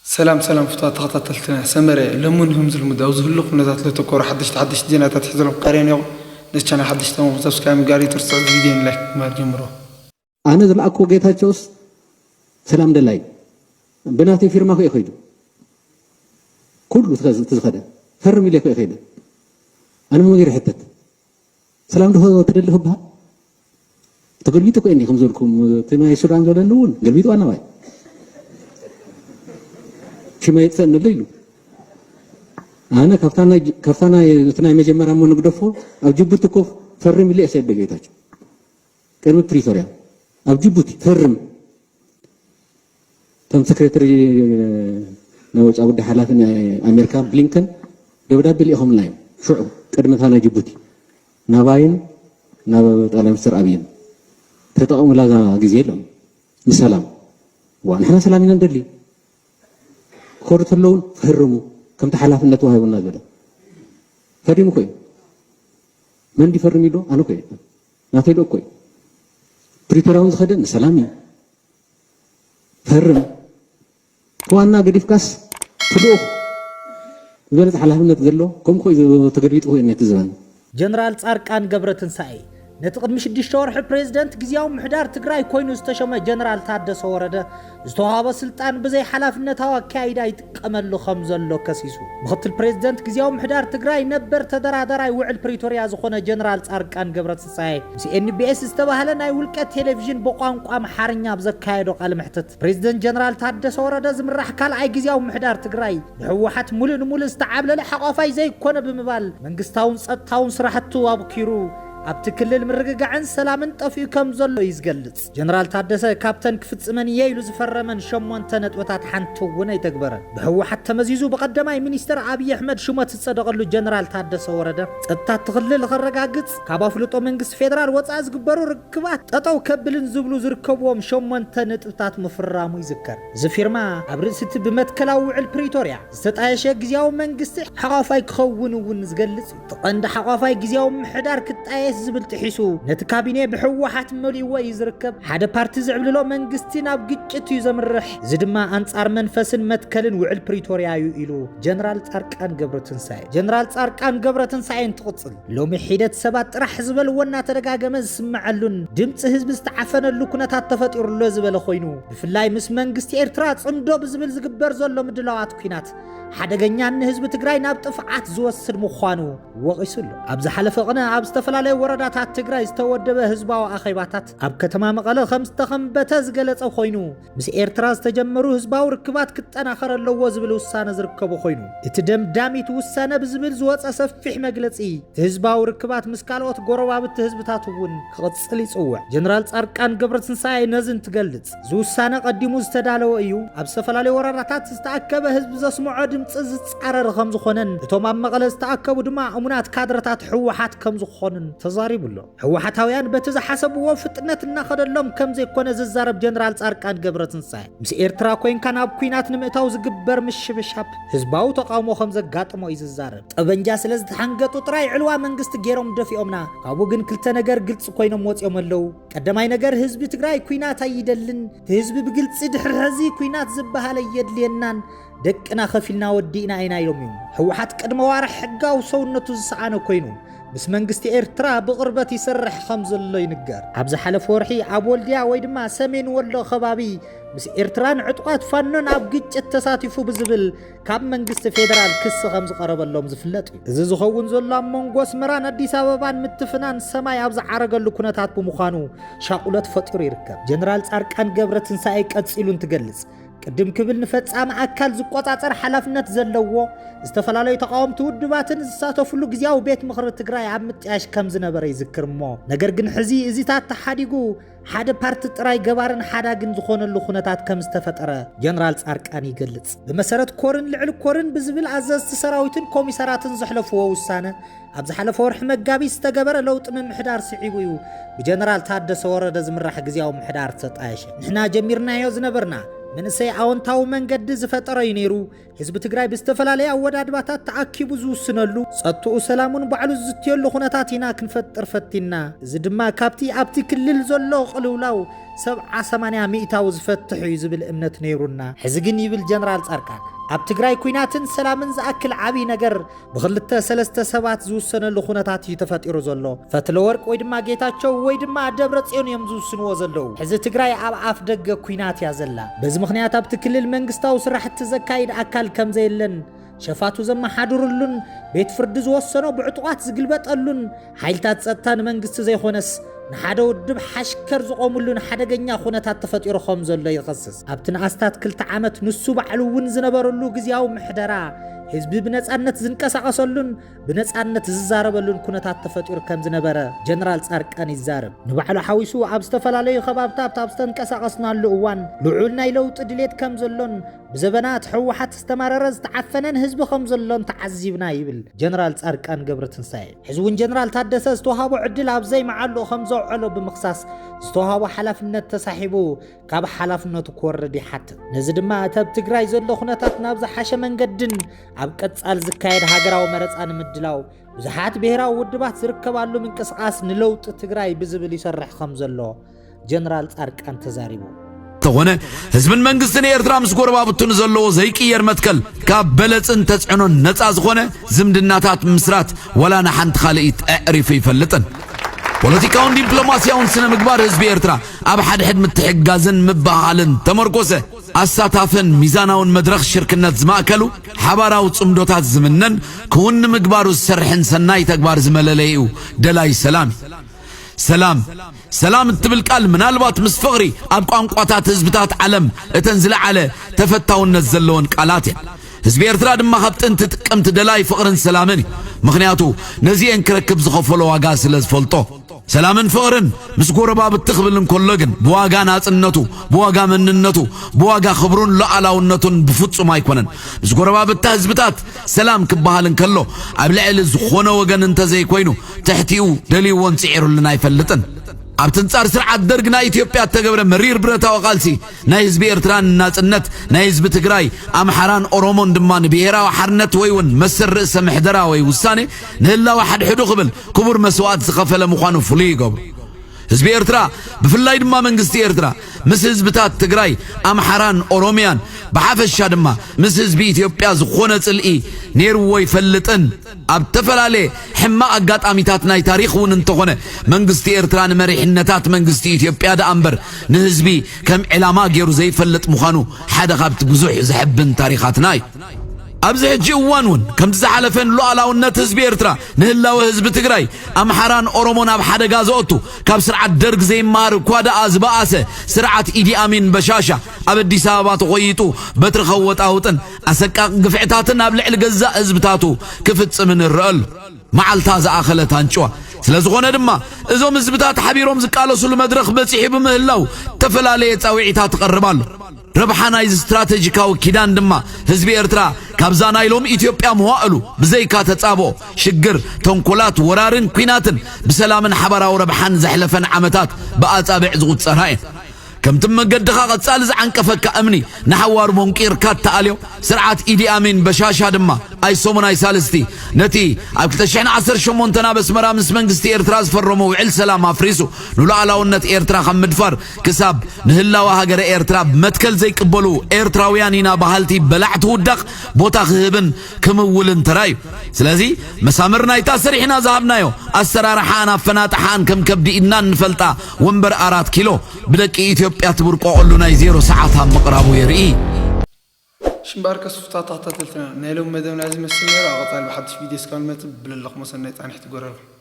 ሰላም ሰላም ፍቱዋት ተኸታተልትና ሰመረ፣ ሎሚ እውን ከም ዝልሙድ ኣብ ዝህሉ ኩነታት ለተኮሩ ሓደሽቲ ሓደሽቲ ዜናታት ሒዘልኩም ቀርየ እኒኦ። ነዚ ቻናል ሓደሽቲ ተኾንኩም ሳብስክራይብ ምግባር ኣይትርስዑ፣ ቪድዮ ላይክ ምግባር ጀምሮ። ኣነ ዝለኣክዎ ጌታቸውስ ሰላም ደላይ ብናተይ ፊርማ ኮ እዩ ከይዱ። ኩሉ እቲ ዝኸደ ፈርም ኢለ ኮ እዩ ከይደ። ኣነ መገር ይሕተት ሰላም ድኾ ትደሊ ክበሃል ተገልቢጡ ኮ እኒ ከም ዘልኩም እቲ ናይ ሱዳን ዘለኒ እውን ገልቢጡ ኣናባይ ሽመ ይጥፈእንሎ ኢሉ። ኣነ ካብታ ናይ እቲ ናይ መጀመርያ እሞ ንግደፎ ኣብ ጅቡቲ እኮ ፈርም ኢለ እየ ሰደ ጌታቸው ቅድሚ ፕሪቶርያ ኣብ ጅቡቲ ፈርም። እቶም ሰክሬተሪ ናይ ወፃኢ ጉዳይ ሓላፊ ናይ ኣሜሪካ ብሊንከን ደብዳቤ ልኢኾምልና እዮም። ሽዑ ቅድሚ እታ ናይ ጅቡቲ ናባይን ናብ ጠቅላይ ሚኒስትር ኣብይን ተጠቐሙላ እዛ ግዜ ኢሎም ንሰላም። ዋ ንሕና ሰላም ኢና ንደሊ። ክኸዱ ተለውን ፈርሙ ከምቲ ሓላፍነት ተዋሂቡና ዝበለ ፈሪሙ ኮ እዩ። መን ድፈርም ኢሉ ኣነ ኮ እዩ ናተይ ዶ እኮ እዩ። ፕሪቶርያ እውን ዝኸደ ንሰላም እዩ። ፈርም ዋና ገዲፍካስ ትልኡኽ ዝበለፅ ሓላፍነት ዘሎ ከምኡ ኮ እዩ ተገልቢጡ ኮ እዩ ነቲ ዝበን ጀነራል ጻድቃን ገብረትንሳኤ ነቲ ቅድሚ ሽዱሽተ ወርሒ ፕሬዝደንት ግዝያዊ ምሕዳር ትግራይ ኮይኑ ዝተሸመ ጀነራል ታደሰ ወረደ ዝተዋሃቦ ስልጣን ብዘይ ሓላፍነታዊ ኣካይዳ ይጥቀመሉ ከም ዘሎ ከሲሱ። ምኽትል ፕሬዝደንት ግዝያዊ ምሕዳር ትግራይ ነበር ተደራዳራይ ውዕል ፕሪቶርያ ዝኾነ ጀነራል ጻድቃን ገብረትንሳኤ ምስ ኤንቢኤስ ዝተባህለ ናይ ውልቀ ቴሌቪዥን ብቋንቋ ኣምሓርኛ ኣብ ዘካየዶ ቃለ መሕትት ፕሬዝደንት ጀነራል ታደሰ ወረደ ዝምራሕ ካልኣይ ግዝያዊ ምሕዳር ትግራይ ብህወሓት ሙሉእ ንሙሉእ ዝተዓብለለ ሓቋፋይ ዘይኮነ ብምባል መንግስታውን ጸጥታውን ስራሕቱ ኣብኪሩ ኣብቲ ክልል ምርግጋዕን ሰላምን ጠፊኡ ከም ዘሎ እዩ ዝገልጽ። ጀነራል ታደሰ ካብተን ክፍጽመን እየ ኢሉ ዝፈረመን ሸሞንተ ነጥብታት ሓንቲ እውን ኣይተግበረን። ብህወሓት ተመዚዙ ብቐዳማይ ሚኒስተር ኣብይ ኣሕመድ ሽመት ዝጸደቐሉ ጀነራል ታደሰ ወረደ ጸጥታ እቲ ክልል ንኸረጋግጽ ካብ ኣፍልጦ መንግስቲ ፌደራል ወጻኢ ዝግበሩ ርክባት ጠጠው ከብልን ዝብሉ ዝርከብዎም ሸሞንተ ነጥብታት ምፍራሙ ይዝከር። እዚ ፊርማ ኣብ ርእሲ እቲ ብመትከላዊ ውዕል ፕሪቶርያ ዝተጣየሸ ግዝያዊ መንግስቲ ሓቋፋይ ክኸውን እውን ዝገልጽ እዩ። እቲ ቀንዲ ሓቋፋይ ግዝያዊ ምሕዳር ክጣየስ ዝብል ጥሒሱ ነቲ ካቢኔ ብህወሓት መሊእዎ እዩ ዝርከብ። ሓደ ፓርቲ ዝዕብልሎ መንግስቲ ናብ ግጭት እዩ ዘምርሕ። እዚ ድማ ኣንጻር መንፈስን መትከልን ውዕል ፕሪቶርያ እዩ ኢሉ ጀነራል ጻድቃን ገብረትንሳኤ። ጀነራል ጻድቃን ገብረትንሳኤ እንትቕጽል ሎሚ ሒደት ሰባት ጥራሕ ዝበልዎ እናተደጋገመ ዝስምዐሉን ድምፂ ህዝቢ ዝተዓፈነሉ ኩነታት ተፈጢሩ ኣሎ ዝበለ ኮይኑ ብፍላይ ምስ መንግስቲ ኤርትራ ፅምዶ ብዝብል ዝግበር ዘሎ ምድላዋት ኲናት ሓደገኛን ንህዝቢ ትግራይ ናብ ጥፍዓት ዝወስድ ምዃኑ ወቒሱ ኣሎ። ኣብ ዝሓለፈ ቅነ ኣብ ዝተፈላለዩ ወረዳታት ትግራይ ዝተወደበ ህዝባዊ ኣኼባታት ኣብ ከተማ መቐለ ከም ዝተኸንበተ ዝገለጸ ኮይኑ ምስ ኤርትራ ዝተጀመሩ ህዝባዊ ርክባት ክጠናኸር ኣለዎ ዝብል ውሳነ ዝርከቦ ኮይኑ እቲ ደምዳሚት ውሳነ ብዝብል ዝወፀ ሰፊሕ መግለፂ እቲ ህዝባዊ ርክባት ምስ ካልኦት ጎረባብቲ ህዝብታት እውን ክቕፅል ይፅውዕ። ጀነራል ፃድቃን ገብረትንሳኤ ነዚ እንትገልፅ እዚ ውሳነ ቀዲሙ ዝተዳለወ እዩ። ኣብ ዝተፈላለዩ ወረዳታት ዝተኣከበ ህዝቢ ዘስምዖ ድምፂ ዝፃረር ከም ዝኾነን እቶም ኣብ መቐለ ዝተኣከቡ ድማ እሙናት ካድረታት ህወሓት ከም ዝኾኑን ተዛሪቡ ኣሎ። ህወሓታውያን በቲ ዝሓሰብዎ ፍጥነት እናኸደሎም ከም ዘይኮነ ዝዛረብ ጀነራል ፃድቃን ገብረትንሳኤ ምስ ኤርትራ ኮይንካ ናብ ኲናት ንምእታው ዝግበር ምሽብሻብ ህዝባዊ ተቓውሞ ከም ዘጋጥሞ እዩ ዝዛረብ። ጠበንጃ ስለ ዝተሓንገጡ ጥራይ ዕልዋ መንግስቲ ገይሮም ደፊኦምና። ካብኡ ግን ክልተ ነገር ግልፂ ኮይኖም ወፂኦም ኣለዉ። ቀዳማይ ነገር ህዝቢ ትግራይ ኲናት ኣይደልን። እቲ ህዝቢ ብግልፂ ድሕሪ ሕዚ ኲናት ዝበሃል ኣየድልየናን ደቅና ከፊልና ወዲእና ኢና ኢሎም እዮም። ህወሓት ቅድሚ ዋርሕ ሕጋዊ ሰውነቱ ዝሰኣነ ኮይኑ ምስ መንግስቲ ኤርትራ ብቕርበት ይሰርሕ ከም ዘሎ ይንገር። ኣብ ዝሓለፈ ወርሒ ኣብ ወልድያ ወይ ድማ ሰሜን ወሎ ከባቢ ምስ ኤርትራን ዕጡቓት ፋኖን ኣብ ግጭት ተሳቲፉ ብዝብል ካብ መንግስቲ ፌደራል ክሲ ከም ዝቐረበሎም ዝፍለጥ እዩ። እዚ ዝኸውን ዘሎ ኣብ መንጎ ኣስመራን ኣዲስ ኣበባን ምትፍናን ሰማይ ኣብ ዝዓረገሉ ኩነታት ብምዃኑ ሻቑለት ፈጢሩ ይርከብ። ጀነራል ጻድቃን ገብረትንሳኤ ቀጺሉ እንትገልጽ ቅድም ክብል ንፈጻሚ ኣካል ዝቆጻጸር ሓላፍነት ዘለዎ ዝተፈላለዩ ተቓወምቲ ውድባትን ዝሳተፍሉ ግዝያዊ ቤት ምኽሪ ትግራይ ኣብ ምጥያሽ ከም ዝነበረ ይዝክር እሞ ነገር ግን ሕዚ እዚታት ተሓዲጉ ሓደ ፓርቲ ጥራይ ገባርን ሓዳግን ዝኾነሉ ኩነታት ከም ዝተፈጠረ ጀነራል ጻድቃን ይገልጽ። ብመሰረት ኮርን ልዕሊ ኮርን ብዝብል ኣዘዝቲ ሰራዊትን ኮሚሳራትን ዘሕለፍዎ ውሳነ ኣብ ዝሓለፈ ወርሒ መጋቢት ዝተገበረ ለውጢ ምምሕዳር ስዒቡ እዩ ብጀነራል ታደሰ ወረደ ዝምራሕ ግዝያዊ ምምሕዳር ተጣየሸ። ንሕና ጀሚርናዮ ዝነበርና መንእሰይ ኣወንታዊ መንገዲ ዝፈጠረ እዩ ነይሩ። ህዝቢ ትግራይ ብዝተፈላለየ ኣወዳድባታት ተኣኪቡ ዝውስነሉ፣ ጸጥኡ ሰላሙን ባዕሉ ዝዝትየሉ ኩነታት ኢና ክንፈጥር ፈቲና። እዚ ድማ ካብቲ ኣብቲ ክልል ዘሎ ቅልውላው ሰብዓ ሰማንያ ሚእታዊ ዝፈትሕ እዩ ዝብል እምነት ነይሩና። ሕዚ ግን ይብል ጀነራል ጻድቃን፣ ኣብ ትግራይ ኩናትን ሰላምን ዝኣክል ዓቢ ነገር ብኽልተ ሰለስተ ሰባት ዝውሰነሉ ኩነታት እዩ ተፈጢሩ ዘሎ። ፈትለወርቅ ወይ ድማ ጌታቸው ወይ ድማ ደብረ ጽዮን እዮም ዝውስንዎ ዘለዉ። ሕዚ ትግራይ ኣብ ኣፍ ደገ ኩናት እያ ዘላ። በዚ ምኽንያት ኣብቲ ክልል መንግስታዊ ስራሕቲ ዘካይድ ኣካል ከም ዘየለን፣ ሸፋቱ ዘመሓድሩሉን ቤት ፍርዲ ዝወሰኖ ብዕጡቓት ዝግልበጠሉን ሓይልታት ጸጥታ ንመንግስቲ ዘይኮነስ ንሓደ ውድብ ሓሽከር ዝቖምሉን ሓደገኛ ኩነታት ተፈጢሩ ከም ዘሎ ይኸስስ። ኣብቲ ንኣስታት ክልተ ዓመት ንሱ ባዕሉ እውን ዝነበረሉ ግዝያዊ ምሕደራ ህዝቢ ብነጻነት ዝንቀሳቐሰሉን ብነጻነት ዝዛረበሉን ኩነታት ተፈጢሩ ከም ዝነበረ ጀነራል ጻድቃን ይዛረብ። ንባዕሉ ሓዊሱ ኣብ ዝተፈላለዩ ከባብታት ኣብ ዝተንቀሳቐስናሉ እዋን ልዑል ናይ ለውጢ ድሌት ከም ዘሎን ብዘበናት ህወሓት ዝተማረረ ዝተዓፈነን ህዝቢ ከም ዘሎን ተዓዚብና ይብል ጀነራል ጻድቃን ገብረትንሳኤ። ሕዚ እውን ጀነራል ታደሰ ዝተዋሃቦ ዕድል ኣብ ዘይመዓልኡ ከም ዘውዐሎ ብምኽሳስ ዝተዋሃቦ ሓላፍነት ተሳሒቡ ካብ ሓላፍነቱ ክወርድ ይሓትት። ነዚ ድማ እቲ ኣብ ትግራይ ዘሎ ኩነታት ናብ ዝሓሸ መንገድን ኣብ ቀጻል ዝካየድ ሃገራዊ መረጻ ንምድላው ብዙሓት ብሄራዊ ውድባት ዝርከባሉ ምንቅስቓስ ንለውጢ ትግራይ ብዝብል ይሰርሕ ከም ዘሎ ጀነራል ጻድቃን ተዛሪቡ። እንተኾነ ህዝብን መንግስትን ኤርትራ ምስ ጎረባብቱ ንዘለዎ ዘይቅየር መትከል ካብ በለጽን ተጽዕኖን ነጻ ዝኾነ ዝምድናታት ምስራት ዋላ ንሓንቲ ካልኢት ኣዕሪፉ ይፈልጥን። ፖለቲካውን ዲፕሎማስያውን ስነ ምግባር ህዝቢ ኤርትራ ኣብ ሓድሕድ ምትሕግጋዝን ምበሃሃልን ተመርኮሰ ኣሳታፍን ሚዛናውን መድረኽ ሽርክነት ዝማእከሉ ሓባራዊ ጽምዶታት ዝምነን ክውን ንምግባሩ ዝሰርሕን ሰናይ ተግባር ዝመለለይኡ ደላይ ሰላም እዩ። ሰላም ሰላም እትብል ቃል ምናልባት ምስ ፍቕሪ ኣብ ቋንቋታት ህዝብታት ዓለም እተን ዝለዓለ ተፈታውነት ዘለወን ቃላት እየን። ህዝቢ ኤርትራ ድማ ካብ ጥንቲ ጥቅምቲ ደላይ ፍቕርን ሰላምን እዩ። ምኽንያቱ ነዚኤን ክረክብ ዝኸፈሎ ዋጋ ስለ ዝፈልጦ። ሰላምን ፍቕርን ምስ ጎረባብቲ ክብል እንከሎ ግን ብዋጋ ናጽነቱ፣ ብዋጋ መንነቱ፣ ብዋጋ ክብሩን ሉዓላውነቱን ብፍጹም ኣይኮነን። ምስ ጎረባብታ ህዝብታት ሰላም ክበሃል እንከሎ ኣብ ልዕሊ ዝኾነ ወገን እንተዘይኮይኑ ትሕቲኡ ደልይዎን ጽዒሩልን ኣይፈልጥን። ኣብቲ ኣንጻር ስርዓት ደርግ ናይ ኢትዮጵያ እተገብረ መሪር ብረታዊ ቃልሲ ናይ ህዝቢ ኤርትራን ናጽነት ናይ ህዝቢ ትግራይ፣ ኣምሓራን ኦሮሞን ድማ ንብሄራዊ ሓርነት ወይ እውን መሰል ርእሰ ምሕደራ ወይ ውሳኔ ንህላወ ሓድሕዱ ክብል ክቡር መስዋእት ዝኸፈለ ምዃኑ ፍሉይ ይገብሮ። ህዝቢ ኤርትራ ብፍላይ ድማ መንግስቲ ኤርትራ ምስ ህዝብታት ትግራይ፣ ኣምሓራን ኦሮሚያን ብሓፈሻ ድማ ምስ ህዝቢ ኢትዮጵያ ዝኾነ ጽልኢ ነይርዎ ኣይፈልጥን። ኣብ ዝተፈላለየ ሕማቕ ኣጋጣሚታት ናይ ታሪኽ እውን እንተኾነ መንግስቲ ኤርትራ ንመሪሕነታት መንግስቲ ኢትዮጵያ ደኣ እምበር ንህዝቢ ከም ዕላማ ገይሩ ዘይፈልጥ ምዃኑ ሓደ ካብቲ ብዙሕ ዘሕብን ታሪኻትና እዩ። ኣብዚ ሕጂ እዋን እውን ከምቲ ዝሓለፈ ንሉዓላውነት ህዝቢ ኤርትራ፣ ንህላወ ህዝቢ ትግራይ፣ ኣምሓራን ኦሮሞን ኣብ ሓደጋ ዘእቱ ካብ ስርዓት ደርግ ዘይመሃር እኳ ደኣ ዝበኣሰ ስርዓት ኢዲ ኣሚን በሻሻ ኣብ ኣዲስ ኣበባ ተኾይጡ በትሪ ከወጣውጥን ኣሰቃቂ ግፍዕታትን ኣብ ልዕሊ ገዛእ ህዝብታቱ ክፍጽም ንረኣሉ። መዓልታ ዝኣኸለት ኣንጭዋ። ስለ ዝኾነ ድማ እዞም ህዝብታት ሓቢሮም ዝቃለሱሉ መድረኽ በጺሑ ብምህላው ዝተፈላለየ ጻውዒታት ትቐርብ ኣሎ። ረብሓ ናይዚ ስትራተጂካዊ ኪዳን ድማ ህዝቢ ኤርትራ ካብዛ ናይ ሎም ኢትዮጵያ መዋእሉ ብዘይካ ተጻብኦ፣ ሽግር፣ ተንኮላት፣ ወራርን ኲናትን ብሰላምን ሓባራዊ ረብሓን ዘሕለፈን ዓመታት ብኣጻብዕ ዝቑጸራ እየን። ከምቲ መገድኻ ቀጻሊ ዝዓንቀፈካ እምኒ ንሓዋሩ መንቂርካ እትኣልዮ፣ ስርዓት ኢዲ ኣሚን በሻሻ ድማ ኣይሰሙን ኣይሳልስቲ ነቲ ኣብ ክልተ ሽሕን ዓሰርተ ሸሞንተን ኣብ ኣስመራ ምስ መንግስቲ ኤርትራ ዝፈረሞ ውዕል ሰላም ኣፍሪሱ ንሉዓላውነት ኤርትራ ካብ ምድፋር ክሳብ ንህላወ ሃገረ ኤርትራ ብመትከል ዘይቅበሉ ኤርትራውያን ኢና በሃልቲ በላዕቲ ውዳቕ ቦታ ክህብን ክምውልን ተራእዩ። ስለዚ መሳምር ናይታ ሰሪሕና ዝሃብናዮ ኣሰራርሓኣን ኣፈናጥሓኣን ከም ከብዲ ኢድና እንፈልጣ ወንበር ኣራት ኪሎ ብደቂ ኢትዮጵያ ትብርቆቐሉ ናይ ዜሮ ሰዓት ኣብ ምቕራቡ የርኢ። ሽምባር ከስፉታ ተኸታተልትና ናይ ሎም መደብና እዚ መስል ነይሩ። ኣብ ቀጻሊ ብሓድሽ ቪድዮ እስካብ ንመጽእ ብለለኹም ሰናይ ጻንሕቲ ጎረርኩም።